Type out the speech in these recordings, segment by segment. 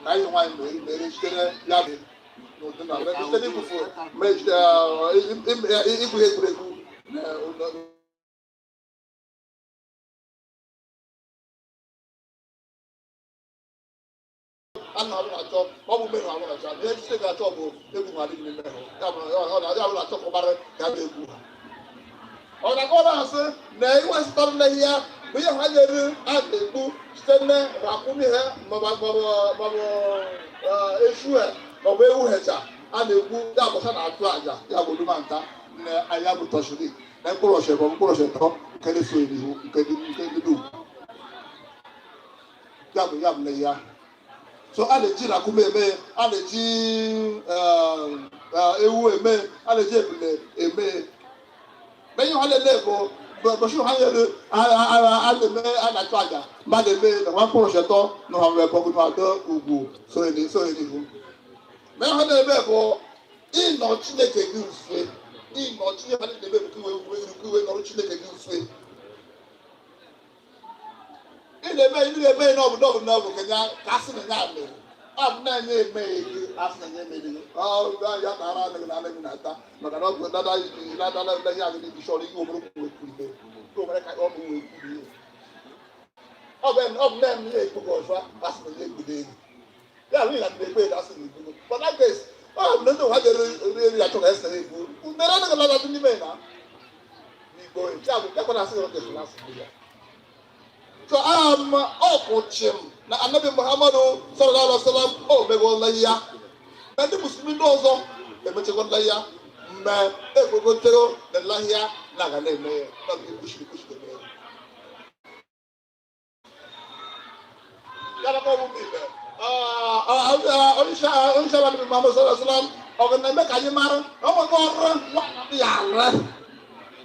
Ka anyị nwaanyị mere mere sitere ya bụ n'ụdị na site n'ibufu igwu egwuregwu na a na-arụ na-achọ ma ọ bụ mmehie arụ na-achọ ihe site ga-achọ bụ egwu ma adịghị n'ime ha. Ya bụ na ya bụ na-achọ ka ọgbara ka a na-egwu ha. Ọ na-akọ na-asị na iwe zụtara nne ya bụ ihe ha nyere a na-egbu site na rakwumi ha maọbụ esu ha maọbụ ewu hecha a na-egbu ya bụ ha na-achụ àjà ya bụ olumanta na anya bụ tọshiri na mkpụrụ ọchị bụ mkpụrụ ọchị tọ nke na-eso n'ihu nke dị n'ugwu ya bụ na ya. So a na-eji rakwumi eme, a na-eji ewu eme, a na-eji ebule eme. Ma ihe ha na-ele bụ ụbọchị ha nyere a na-eme a na-achụ àjà mmadụ eme na nwa mkpụrụ chetọ na ha nwere bọgụ na ugwu sonye n'ihu. Ma ihe ha na-eme bụ ịnọ Chineke gị nso, ịnọ Chineke. Ha na-eme bụ ka iwe nọrọ Chineke gị nso. Ị na-eme ị na-eme n'ọbụ n'ọbụ n'ọbụ ka ya ka asị na ya mere ọ bụ na-enye emeghị gị asị na ya emere gị ọ ya tara anaghị na anaghị na-ata maka na ọ bụ dada dada dada ya gị dị chọrọ ihe obere kwuru ekwuru ime ka o mere ka ọ bụ wee kwuru ihe ọ bụ na-eme ihe ekwu gị ọzọ asị na ya egbude ego ya bụ na ekpe ka asị na egbugo. But that case, ọ bụ na ndị ụwa jere eri achọ ka esi na egbu mere anaghị lada n'ime na n'igbo ya bụ ya kwara asị na ọ ga-esi asị ya. So ọkwụchim na Anabi Muhammadu sallallahu alaihi wasallam o megola ya na ndị Musulmi ndị ọzọ emechagola ya mgbe ekwegotero na lahịa na aga na-eme ya na kwesịrị kwesịrị eme ya. Ya baka ọmụmụ ibe onyeisi ala Nabi Muhammad sallallahu alaihi wasallam ọ ga na-eme ka anyị mara na ọ nwego ọrụ nwaanyị ya ala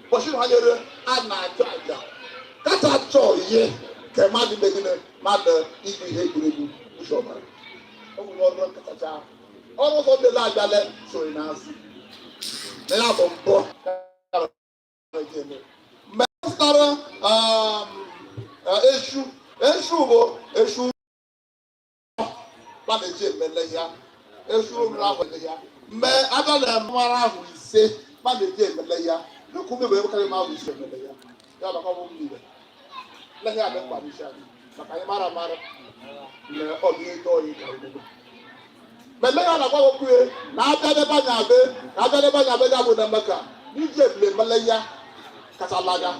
ụbọchị ha nyere a na-achụ àjà kacha achọ ihe ka mmadụ megide mmadụ igbu ihe egwuregwu ụzọ ọbara. O nwere ọrụ kachacha ọrụ ụzọ ndị na-abịala soro n'azụ na ya bụ mbụ mgbe m zụtara eshu. Eshu bụ eshu a na-eji emele ya eshu mmiri ahụ ya mgbe abịa na mara ahụ ise ma na-eji emele ya nnukwu mmiri ewekarị m ahụ ise emele ya. Ya maka ọ bụ mmiri lehe ya dị mkpa n'isi anyị maka anyị mara mara na ọ bụ ihe oyi ka anyị mele ya na-agwa okwu ya na abịa n'ebe anyị abe na abịa n'ebe anyị abe ga bụ na maka n'iji ebule mele ya kacha laga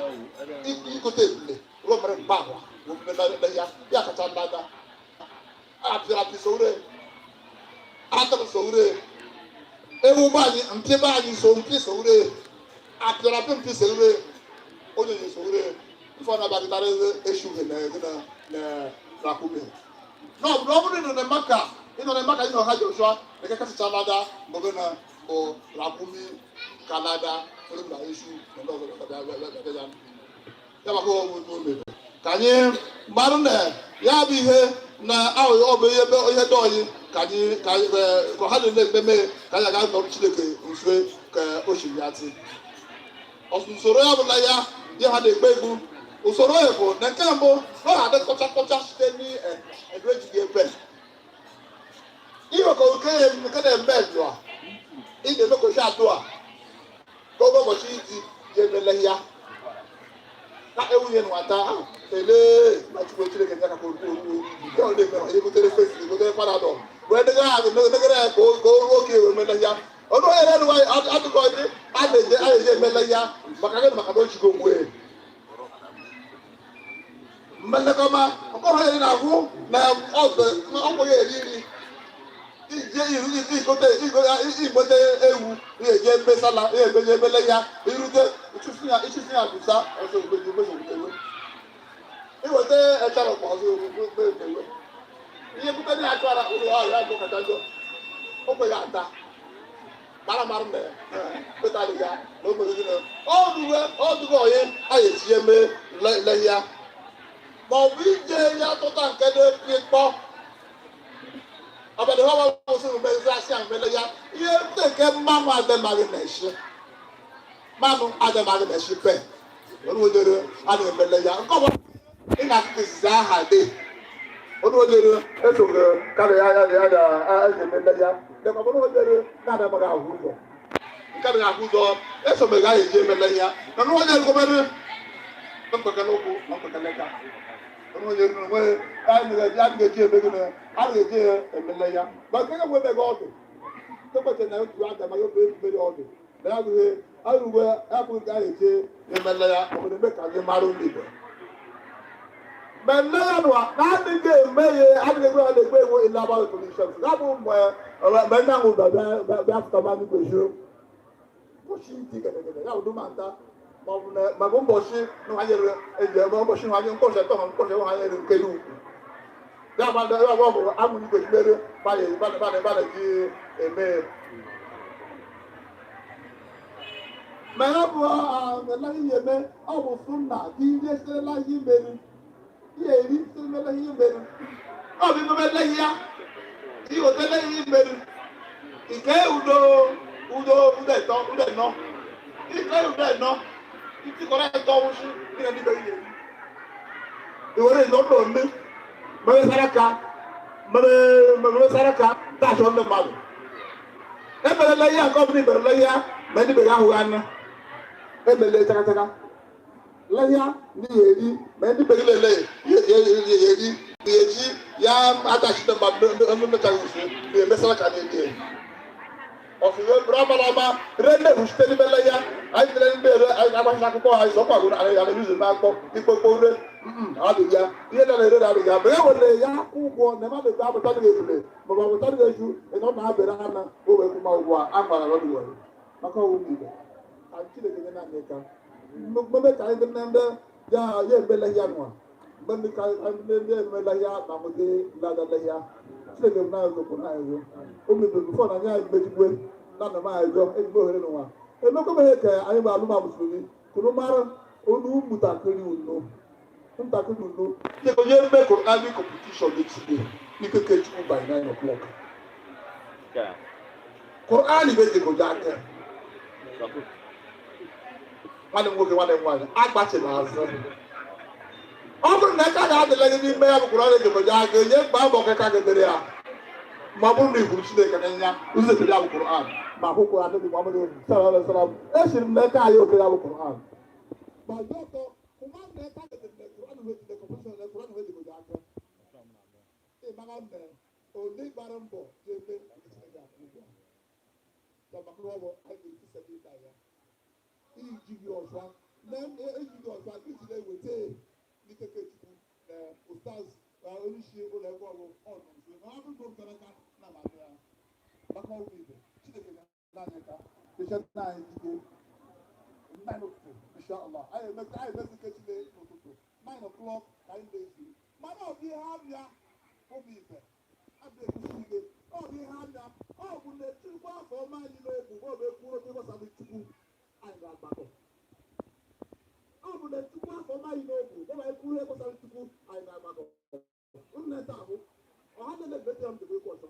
igote ebule ruo mere mgbe agwa mele ya ya kacha laga apịrị apị sowure atụrụ sowure ewu be anyị mpị be anyị so mpị sowure apịrị apị mpị sowure onye nye sowure ife ọ na-abịagịtara eze eshu na na na rakume na ọ bụrụ ịnọ na Maka ịnọ na Maka ịnọ ha Joshua na nke kachacha lada bụ gị na bụ rakumi kalada onye na eshu na ndị ọzọ bịa ya ya maka ọmụmụ mere ka anyị mara na ya bụ ihe na ahụ ọ bụ ihe ihe dị oyi ka anyị ka anyị ka ha na-eme mee ka anyị aga nọrọ Chineke mfe ka o siri ya tị usoro ya bụ na ya ihe ha na-egbe egbu usoro ya bụ na nke mbụ na ọ ga-adị kọcha kọcha site n'edu ejighị ebe iwekọ nke nke na-eme ndụ a ị ga-emekọchi atụ a ka oge ụbọchị iji ji emele ya na ewunye nwata ahụ ele na Chukwu Chineke nye aka ka oru nke ọ na-eme ihe gotere fesi gotere Panadol wee degara ya degara ya ka o ruo oke wee mele ya ọnụ onye na-elu adịkọ dị a na-eje emele ya maka gịnị? Maka na o jigo onwe mmekọma nke ọha ya na-ahụ na ọgwụ ya eri nri ije igote igbote ewu ihe eje emesala ihe emeje emele ya irute ịchụsi ya dusa ọzọ ogbeji ogbeji ogbewe iweta echara ọkwa ọzọ ogbe ogbewe ihe bute na achụ ara ụlọ ọrụ ya bụ kacha njọ o kweghị ata mara mara na pụtara ya na o mere gịnị ọ dụgo onye a ga-etinye mee le ya ma ọ bụ ije ya tụta nke na-epi kpọ ọbọdụ ha wụ mezi asị ahụ mele ya ihe ndị nke mmanụ adịmaghị na-eshi mmanụ adịmaghị na-eshi pe were wedere a na-emele ya nke ọbụla ị na-akụkụ izizi aha dị Onu ojere esoghị karịa ya ya ya ya emele ya. Dịka ọ bụrụ ojere na-ada maka ahụ ụzọ. Nke a na-ahụ ụzọ esobeghị anyị eji emele ya. Na onu ojere gomere mkpekele ụkwụ na mkpekele aka. Onu ojere na onwe anyị ga-eji eme gịnị anyị ga-eji emele ya. Ma nke ga nwebe ọdụ. Tọkọtẹ na otu aka ma yobe ebubere ọdụ. Na ya abụghị arụgwe abụghị nke anyị eji emele ya obodo eme ka anyị mara ụlọ Igbo. Mgbe na adịghị eme ya adịghị egwe ha na-egwe egwe ile abalị polishọn ya bụ mgbe mgbe ndị ahụ bịa fụta ma ndị kwesịrị ụbọchị ntị gedegede ya bụ duma nta ma ọ bụ na ma bụ ụbọchị na ha nyere eji ebe ụbọchị ha nye mkpọchị atọ ha mkpọchị ha nyere nke ukwu ya bụ ya bụ ọ bụ amụ igwe jimere banye banye banye banye ji eme ma ya bụ elaghị ya eme ọ bụ sunna ka ihe sirila ihe imeri ihe eri sirila ihe imeri ọ bụ imeme eleghị ya ihe otele ihe imeri ike udo udo udo ịtọ udo ịnọ ike udo ịnọ itikọrọ ịtọ wụsị ihe ndị be ihe ìwéré ìlọ́dọ̀ ní mẹ́rẹ́ saraka mẹ́rẹ́ mẹ́rẹ́ saraka dáṣọ ndị mmadụ emerela ihe nke ọbụla imerela ihe ma ndị be ahụghị anya emele chakachaka lẹ́yà ní eri ma ndị be lele eri eji ya adachi ndị mmadụ ndị mmechaghị usu na eme saraka na-eri ọfụwe ramalama rene site n'ime lẹ́yà anyị tere ndị ere anyị agbacha akwụkwọ anyị sọkwa agụrụ anyị anyị yuzu n'akpọ ikpokpo ure adịghị ya ihe na ere adịghị ya mgbe e were ya akwụ ụgwọ na mmadụ ga abụta gị ebule maọbụ abụta gị eju ịnọ na abịara ana o wee kwụma ụgwọ a gbara ọrụ were maka ọwụ igbo anyị Chineke nye na anyị ka mmemme ka anyị ndị ndị ya ya emela ya nwa mgbe ndị ka ndị ndị emela ya na mụdị ladala ya Chineke na azụpụ na azụ ụmụ igbo bifọ na anyị mejigwe na na m azụ ezigbo ohere n'ụwa emekwa ka anyị bụ alụma musulumi kunu mara onu ụmụntakịrị unu ntakịrị unu onye mme Quranic competition echi n'ikeke Chukwu by 9 o'clock. Qur'an bụ ejikọta aka nwanne m nwoke nwanne m nwaanyị agbachila azụ ọ bụrụ na aka ga-adịla gị n'ime ya bụ Qur'an ejikọta aka onye mgba mbọ ka ka gị ya ma ọ bụrụ na ikwuru Chineke n'anya ụzọ ekele ya bụ Qur'an ma akwụkwọ Ànábì Muhammad sallallahu alaihi wasallam esiri m n'aka anyị oke ya bụ Qur'an ma ọzọ kuma n'aka gị na Qur'an wee dị competition na Qur'an wee dịgodo aka ị mara mme ole gbara mbọ ga-eme Chineke akwụ ụgwọ ya maka ọ bụ anyị ga-etisa gị ịta ya iji gị ọzọ na eji gị ọzọ iji na-eweta n'ikeke Chukwu na ustaz onyeisi ụlọ ebe ọrụ ọnụ nso na ọ bụrụ na aka na amalị ya maka ọrụ igbo Chineke na anyị ka na anyị jide 9 o'clock inshallah anyị emezi nke Chineke n'ụtụtụ 9 o'clock ka anyị na-ezu mana ọ bụ ihe abịa ụmụ ibe abịa ekwusi ike ọ bụ ihe abịa ọ bụ na echukwu afọ ọma anyị n'ogbu ọ bụ ekwuru oge gbasara Chukwu anyị ga-agbakọ ọ bụ na echukwu afọ ọma anyị n'ogbu ọ bụ ekwuru ihe gbasara Chukwu anyị ga-agbakọ nneta ahụ ọha na-ele betere m debe ekwu ọzọ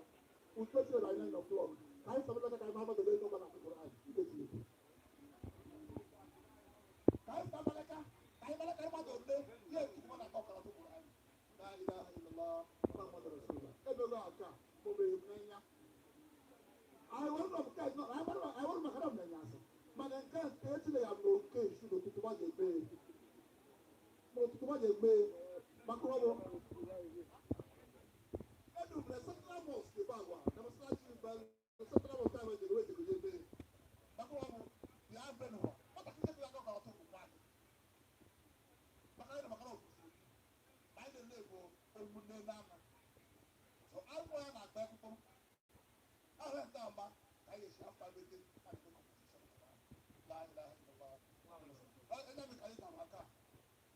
uche chere anyị 9 o'clock ka anyị sabata ka anyị ma amadebe ego gbara akwụkwọ anyị ike Chineke ka anyị sabata ka anyị mara ka anyị mmadụ ole ya echukwu na ọkara tụpụrụ anyị la ilaha illallah Muhammadu rasulullah ebego aka maọbụ n'anya anyị were nke anyị were maka na m na-enye asị mana nke etile ya bụ oke esi n'ụtụtụ ma ga-egbe n'ụtụtụ ma ga-egbe maka ọ bụ edu na central mosque ebe agwa na masallaci ba central mosque ahụ ejere wee jere ebe maka ọ bụ ya be n'ụwa nwatakịrị ebe aka ọkara tụpụ nwaanyị maka anyị na maka na ọkụzi anyị na-ele bụ omume n'ama so agwọ ya na-agba akwụkwọ ahụ ya nta ama ka anyị esi afa mete anyị competition la ilaha illallah ẹnyẹ mi ka anyị tara aka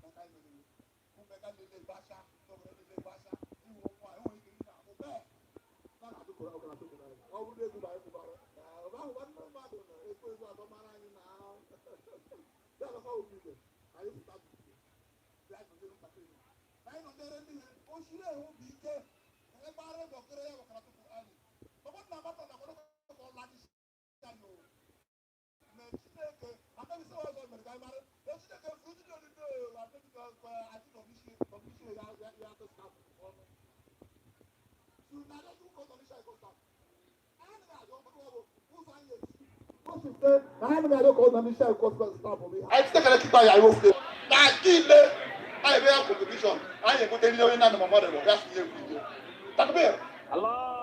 maka anyị mere mgbe ka lele gbasa n'obodo lele gbasa iwu nwa enweghị ike ị na-ahụ bẹ́ẹ̀ na na-atụkọrọ ọkara tụkọrọ anyị ọ bụrụ egwu bụ anyị kwụbara ọ bụ ahụ nwanne mmadụ na ekwu egwu atọ mara anyị na ahụ ya nakwa obi igwe anyị pụta ya nọnyere ntakịrị anyị nọnyere ndị ihe osiri ehu bụ ike anyị gbara mbọ kere ya ọkara tụkọrọ anyị ọ bụrụ na amata na kwado ka ọ laghị anyị o na Chineke amaghị ọzọ mere ka anyị mara na Chineke furu ndị odide adịghị ka adị n'ọmisi ya ya ya tụsa ọnụ Na ha na-arịọ ka ọ na n'isi anyị kọsịkọsị anyị sitekara kịta ya iwe ofe na niile anyị ebe ya competition anyị egote ihe onye na-anọ mmadụ ya si egwu ihe. Takbir! Allah.